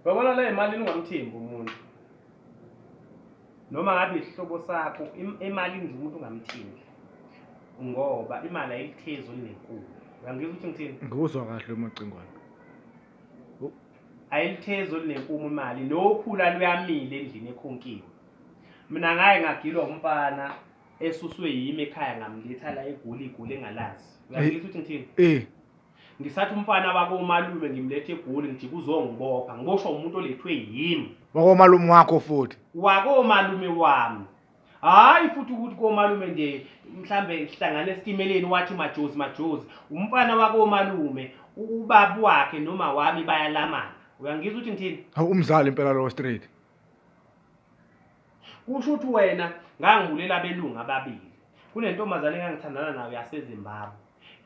Uyabona la emalini ungamthembi umuntu. Noma ngabe isihlobo sakho emalini nje umuntu ungamthembi. Ngoba imali ayilithezi olunenkulu. Uyangizwa ukuthi ngithini? Ngikuzwa kahle uMacingwane. Ayilithezi olunenkumo imali nokhula luyamile endlini ekhonkiwe. Mina ngaye ngagilwa umfana esuswe yimi ekhaya ngamletha la eGoli igoli engalazi. Uyangizwa ukuthi ngithini? Eh. Ngisathi umfana wakomalume ngimlethe eGoli ngijike uzongibopha ngiboshwa umuntu olethwe yimi. Wakomalume wakho futhi. Wakomalume wami. Hayi futhi ukuthi komalume nje mhlambe sihlangane esitimeleni wathi majozi majozi umfana wakomalume ubaba wakhe noma wami bayalamana. Uyangizwa ukuthi ngithini? Hawu umzali impela lo straight. Kusho ukuthi wena ngangibulela abelungu ababili. Kunentombazane engangithandana nayo yaseZimbabwe.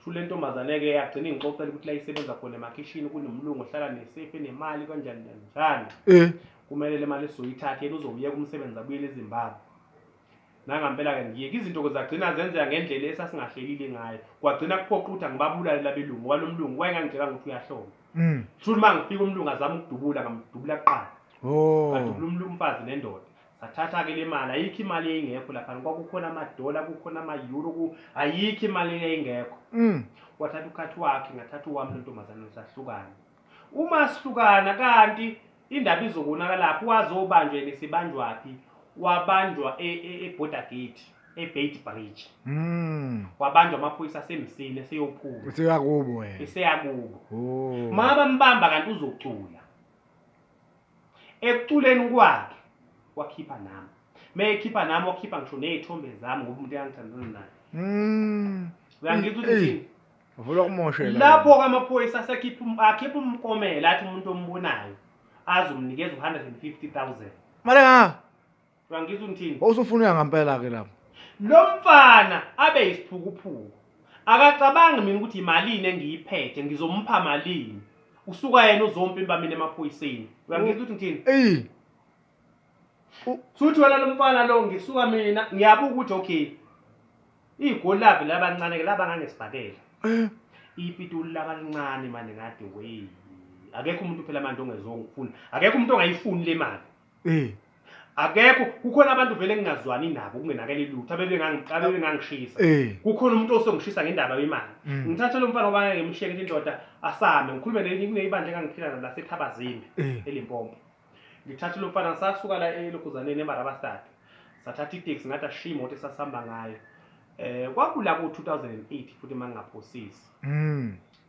Sho le ntombazane-ke yagcina ingixoxela ukuthi la isebenza khona emakhishini kunomlungu ohlala nesefu enemali kanjani njani. Eh. Kumele le mali sizoyithatha yena uzowuyeka umsebenzi abuyele eZimbabwe. Nangampela-ke ngiyeke izinto zagcina zenzeka ngendlela esasingahlelile ngayo. Kwagcina kuphoqa ukuthi angibabulale labelungu ngoba lo mlungu wayengangitshelanga ukuthi uyahloma. Sho uma ngifika umlungu azama ukudubula ngamdubula kuqala. Oh. Ngadubula umfazi nendoda. Sathatha-ke le mali, ayikho imali eyayingekho laphana. Kwakukhona amadola, kukhona ama-euro, ayikho imali eyayingekho. Wathatha ukhathi wakhe, ngathatha owami lo ntombazane sahlukana. Uma sihlukana kanti indaba izokonakalaphi, wazobanjwa yena esibanjwaphi? Wabanjwa e-border gate, e-Beit Bridge. Wabanjwa amaphoyisa asemsini eseyophuma. Eseyakubo yena. Eseyakubo. Oh. Mabambamba kanti uzocula. Ekuculeni kwakhe wakhipha nami. Meyekhipha nami wakhipha ngisho nezithombe zami ngoba umuntu uyangithandana naye. Uyangizwa ukuthi ngithini? Uvula ukumoshela. Lapho ke amaphoyisa asekhipha akhipha umkomela athi umuntu ombonayo azomnikeza u150,000. Mali ha. Uyangizwa ngithini? Wawusufuna uya ngempela ke lapho. Lo mfana abe yisiphukuphuku. Akacabangi mina ukuthi imalini engiyiphethe ngizompha malini. Usuka yena uzompimpa mina emaphoyiseni. Uyangizwa ukuthi ngithini? Ey. Suthi wena lo mfana lo ngisuka mina ngiyabuka ukuthi okay. Igoli lave labancane ke laba ngangesibhakela. Ipituli labalincane manje ngathi wey. Akekho umuntu phela manje ongezongifuna. Akekho umuntu ongayifuni le mali. Akekho kukhona abantu vele engingazwani nabo kungenakele lutho abebengangiqala bebengangishisa. Kukhona umuntu osongishisa ngendaba yemali. Ngithathe lo mfana ngoba ngeke ngimshiye ngithi indoda asame ngikhulume nelinye kuneyibandla engangiphila nalo laseThabazimbi eLimpopo. Ngithathe lo mfana sasuka la elokhuzaneni eMarabastad. Sathatha iteksi ngathi ashiye imoto esasihamba ngayo. Kwakula ku 2008 futhi mangingaphosisi.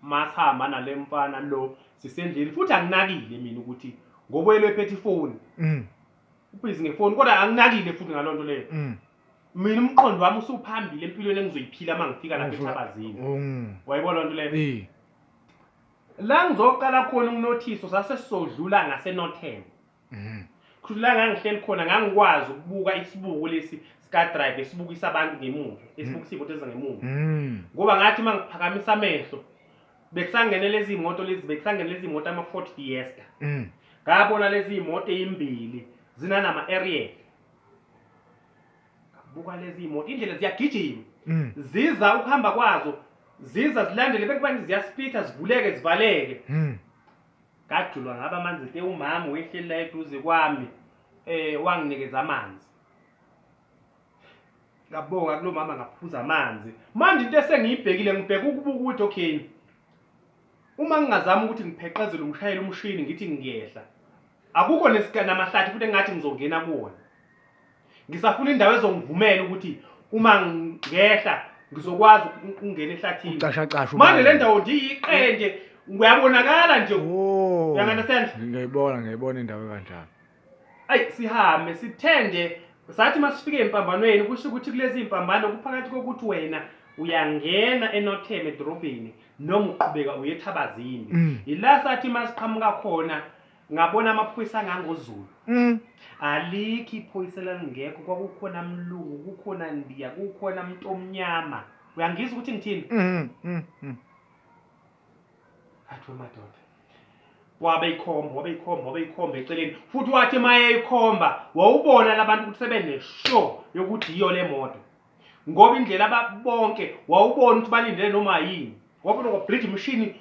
Masihamba nale mfana lo sisendlini futhi anginakile mina ukuthi ngoba yelo ephethe ifoni. Ubhizi ngefoni kodwa anginakile futhi ngalonto leyo. Mina umqondo wami usuphambili empilweni engizoyiphila uma ngifika lapha eThabazini. Wayibona lonto leyo? La ngizoqala khona ukunothiso sase sisodlula ngaseNortham. Kusho la ngangihleli khona ngangikwazi ukubuka isibuko lesi sika drive esibukisa abantu ngemuva, esibukisa imoto ezingemuva. Ngoba ngathi uma ngiphakamisa amehlo bekusangene lezi imoto lezi bekusangene lezi imoto ama Ford Fiesta. Ngabona lezi imoto ezimbili zinanama aerial. Ngabuka lezi imoto indlela ziyagijima. Ziza ukuhamba kwazo ziza zilandele bekubantu ziyasplitha zivuleke zivaleke. Ngajulwa ngaba amanzi te umama wehleli la eduze kwami wanginikeza amanzi. Ngabonga kulo mama ngaphuza amanzi. Manje into esengiyibhekile ngibheka ukubuka ukuthi okay uma ngingazama ukuthi ngipheqezele umshayeli umshini ngithi ngiyehla akukho namahlathi futhi engathi ngizongena kuwona. Ngisafuna indawo ezongivumela ukuthi uma ngehla ngizokwazi ukungena ehlathini. Ucashacasha Manje le ndawo ndiyiqende uyabonakala nje. Oh. You understand? Ngiyayibona indawo kanjalo. Ayi sihambe sithende sathi masifike empambanweni kusho ukuthi kulezi impambano kuphakathi kokuthi wena uyangena eNortham edrobheni noma uqhubeka uye eThabazimbi. Ila sathi masiqhamuka khona ngabona amaphoyisa angangozulu. Alikho iphoyisa lalingekho, kwakukhona mlungu, kukhona ndiya, kukhona umuntu omnyama. Uyangizwa ukuthi ngithini? Athi madoda. Wabe ikhomba, wabe ikhomba, wabe ikhomba eceleni. Futhi wathi maye ikhomba, wawubona labantu ukuthi sebene sure yokuthi yiyo le moto. Ngoba indlela ababonke wawubona ukuthi balindele noma yini. Wabona kwa bridge machine,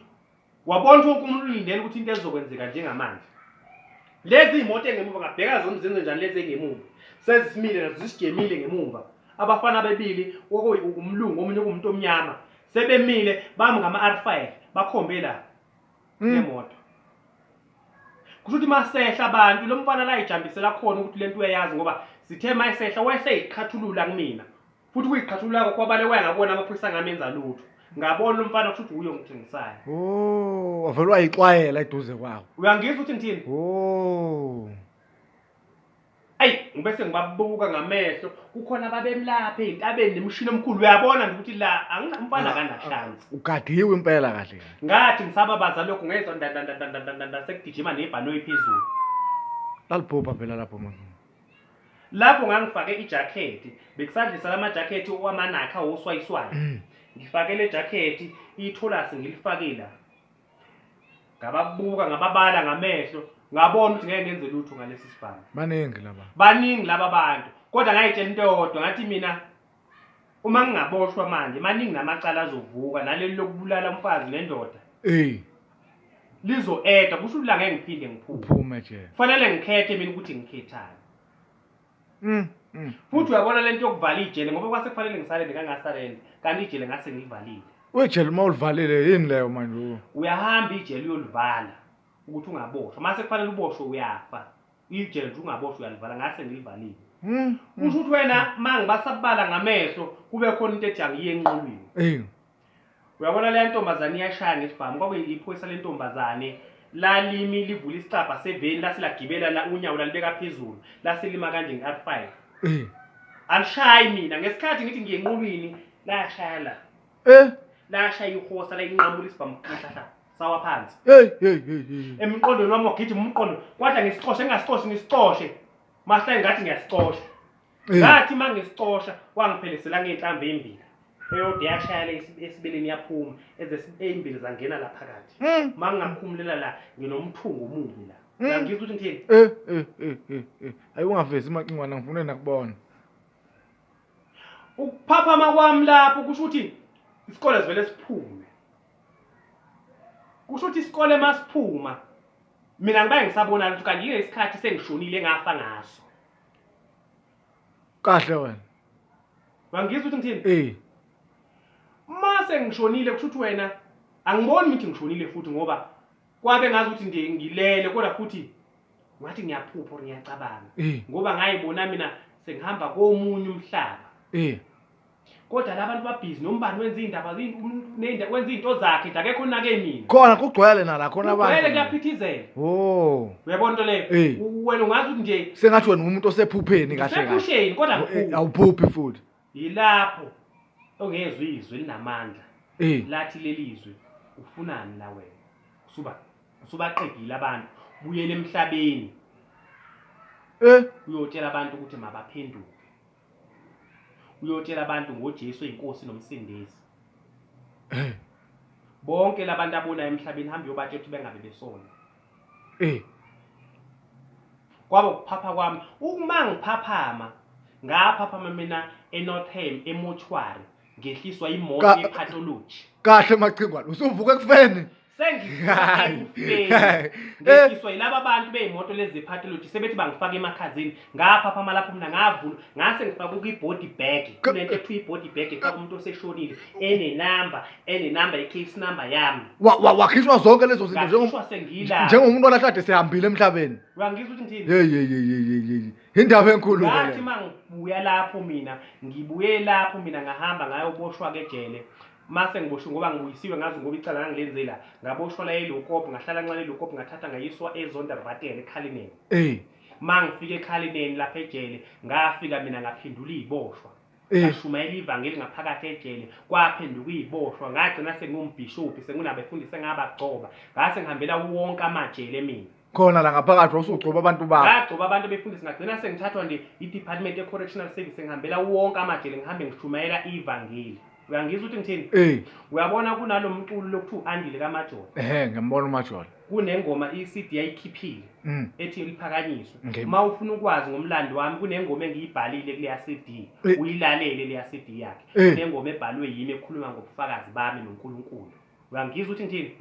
wabona wonke umuntu ulindele ukuthi into ezokwenzeka njengamanje. Lezi imoto engemuva ngabheka zona zenze njani lezi engemuva. Sezisimile nazo zisijemile ngemuva. Abafana bebili umlungu omunye kumuntu omnyama. Sebemile bami ngama R5 bakhombe la lemoto. Kusho ukuthi masehla abantu lo mfana la ijambisela khona ukuthi lento uyayazi ngoba sithe mayisehla wayeseyiqhathulula kumina. Futhi kuyiqhathulula kwakho kwabalekwa ngabona amaphoyisa angamenza lutho. Ngabona lo mfana kusho ukuthi uye ongithengisayo. Oh, wavele wayixwayela eduze kwawo. Uyangizwa ukuthi ngithini? Oh. Ayi, ngibese ngibabuka ngamehlo, kukhona ababemlapha ezintabeni nemishini omkhulu. Uyabona nje ukuthi la anginamfana kanashansi. Ugadiwe impela kahle kahle. Ngathi ngisababaza lokho ngezwa ndandandandandanda sekugijima nebhanoyi phezulu. Lalibhubha phela lapho manje. Lapho ngangifake ijakhethi, bekusadlisa lamajakhethi wamanakha woswayiswayi. Ngifake le jakhethi, itholasi ngilifake la. Ngababuka ngababala ngamehlo, ngabona ukuthi ngeke ngenze lutho ngalesi sibhamu. Baningi laba. Baningi laba bantu. Kodwa ngayitshela into eyodwa ngathi mina uma ngingaboshwa manje maningi namacala azovuka naleli lokubulala umfazi nendoda. Eh. Lizo-eda kusho ukuthi la ngeke ngiphinde ngiphume. Uphume nje. Kufanele ngikhethe mina ukuthi ngikhethani. Futhi uyabona lento yokuvala ijele ngoba kwase kufanele ngisarende ngangasarende kanti ijele ngase ngilivalile. Ujele uma ulivalile yini leyo manje? Uyahamba ijele uyolivala ukuthi ungaboshwa. Mase kufanele uboshwe uyafa. Ijele nje ungaboshwa uyalivala ngase ngilivalile. Kusho ukuthi wena mangibasabala ngamehlo kube khona into ethi angiye enqulwini. Uyabona leya ntombazane iyashaya ngesibhamu kwakuyiphoyisa lentombazane lalimi livula isicabha seveni lase lagibela la unyawo lalibeka phezulu laselima kanje nge-R5. Alishayi mina ngesikhathi ngithi ngiye enqulwini lashaya la. Lashaya ihosa layinqamula isibhamu khahlahla sawa phansi. Hey hey hey hey. Emqondweni wami wagijima umqondo kwathi ngisicoshe ngingasicoshe ngisicoshe. Mahlale ngathi ngiyasicosha. Ngathi mangisicosha wangiphelesela ngenhlamvu embili. Eyodwa yashaya le esibeleni yaphuma ezimbili zangena la phakathi. Mangingakhumulela la nginomthungo omubi la. Ngizwa ukuthi ngithini? Eh. Hayi ungavezi macingwana ngifuna nakubona. Ukuphaphama kwami lapho kusho ukuthi isikole sivele siphume. Kusho ukuthi isikole masiphuma mina ngibaye ngisabona ukuthi kanti yile isikhathi sengishonile ngafa ngaso. Kahle wena. Wangizwa ukuthi ngithini? Mase ngishonile kusho ukuthi wena angiboni ukuthi ngishonile futhi ngoba kwabe ngazi ukuthi nje ngilele kodwa futhi ngathi ngiyaphupha or ngiyacabanga ngoba ngayibona mina sengihamba komunye umhlaba. Kodwa labantu babhizi nombani wenza indaba wenza izinto zakhe nje akekho onake mina. Khona kugcwele nala khona abantu. Kugcwele kuyaphithizela. Oh. Uyabona into leyo? Wena ungazi ukuthi nje sengathi wena umuntu osephupheni kahle kahle. Usephusheni kodwa ngiphuphi. Awuphuphi futhi. Yilapho ongezwe izwi linamandla. Lathi lelizwi ufunani la wena? Usubaqedile abantu. Buyele emhlabeni. Uyotshela abantu ukuthi mabaphenduke. Uyotshela abantu ngoJesu inkosi nomsindisi. Bonke labantu abonayo emhlabeni hamba uyobatshela ukuthi bengabe besona. Kwaba ukuphapha kwami. Uma ngiphaphama, ngaphaphama mina eNortham emortuary ngehliswa imoto yepathology. Kahle Macingwane, usuvuka ekufeni. Sengivuka ekufeni. Ngehliswa yilaba abantu beyimoto lezi zepathology sebethi bangifaka emakhazeni. Ngaphaphama lapho mina ngavula, ngase ngifaka kwi-body bag. Kunento ekuthiwa i-body bag efaka umuntu oseshonile enenamba, enenamba i-case number yami. Wakhishwa zonke lezo zinto Ngakhishwa sengila. njengomuntu olahlade sehambile emhlabeni. Uyangizwa ukuthi ngithini? Hey hey hey hey hey. Indaba enkulu ke Ngathi le. mangibuya lapho mina, ngibuye lapho mina ngahamba ngayoboshwa ke ejele. Mase ngiboshwe ngoba ngibuyisiwe ngazi ngoba icala ngangilenze la. Ngaboshwa la eLukop, ngahlala kancane eLukop ngathatha ngayiswa eZondervater eKhalinen. Mangifika eKhalinen lapha ejele, ngafika mina ngaphendula iziboshwa. Ngashumayela ivangeli ngaphakathi ejele, kwaphenduka iziboshwa, ngagcina sengiwumbhishobhi, senginabefundisi engabagcoba. Ngase ngihambela wonke amajele mina. Khona la ngaphakathi wawusugcoba abantu bakho. Ngagcoba abantu befundisi ngagcina sengithathwa nje i-Department ye-Correctional Service ngihambela wonke amajele ngihambe ngishumayela ivangeli. Uyangizwa ukuthi ngithini? Uyabona kunalo mculo lokuthiwa u-Andile kaMajola. Ngiyambona uMajola. Kunengoma i-CD ayikhiphile ethi liphakanyiswe. Uma ufuna ukwazi ngomlando wami kunengoma engiyibhalile kuleya CD. Uyilalele leya CD yakhe. Kunengoma ebhalwe yimi ekhuluma ngobufakazi bami noNkulunkulu. Uyangizwa ukuthi ngithini?